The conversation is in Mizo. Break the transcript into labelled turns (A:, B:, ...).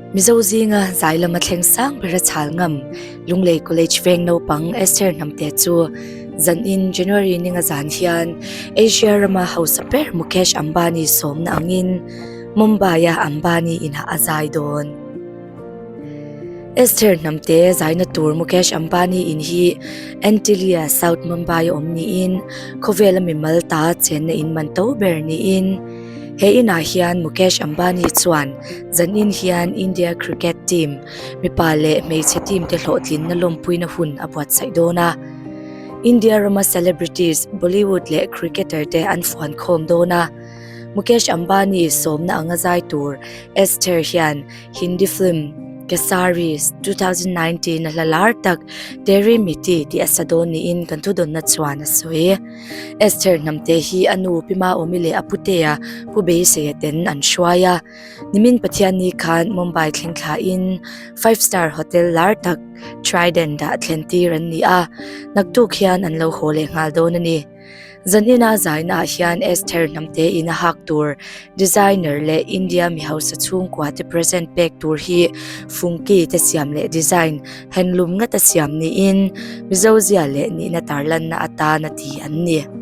A: Mizo zinga zai lama thleng sang bera chhal ngam Lunglei College veng naupang Esther Hnamte chu zanin January ninga zan hian Asia rama hausa ber Mukesh Ambani sawmna angin Mumbai-a Ambani inah a zai dawn. Esther Hnamte zaina tur Mukesh Ambani in hi Antilia, South Mumbai-a awm niin khawvela mimal ta chenna in man to ber niin He inah hian Mukesh Ambani chuan zanin hian India cricket team, mipa leh hmeichhe team te hlawhtlinna lawmpuina hun a buatsaih dawn a. India rama celebrities, Bollywood leh cricketer te an fuan khawm dawn a. Mukesh Ambani sawmna anga zai tur Esther hian Hindi film Kesari 2019 a hla lar tak Teri Mitti tih a sa dawn niin kan thudawnna chuan a sawi. Esther Hnamte hi a nu Pi Maawmi leh a putea Pu Beiseia ten an hruai a. Nimin Pathianni khan Mumbai thleng thlain Five Star Hotel lar tak Trident ah thlen tir an ni a, naktuk hian an lo haw leh nghal dawn a ni. Zanina zainaah hian Esther Hnamte in a hak tur Designer leh India mi hausa chhungkua te present pek tur hi fungki te siam leh design handloom ngata siam niin Mizo zia leh nihna tarlanna atana ti an ni.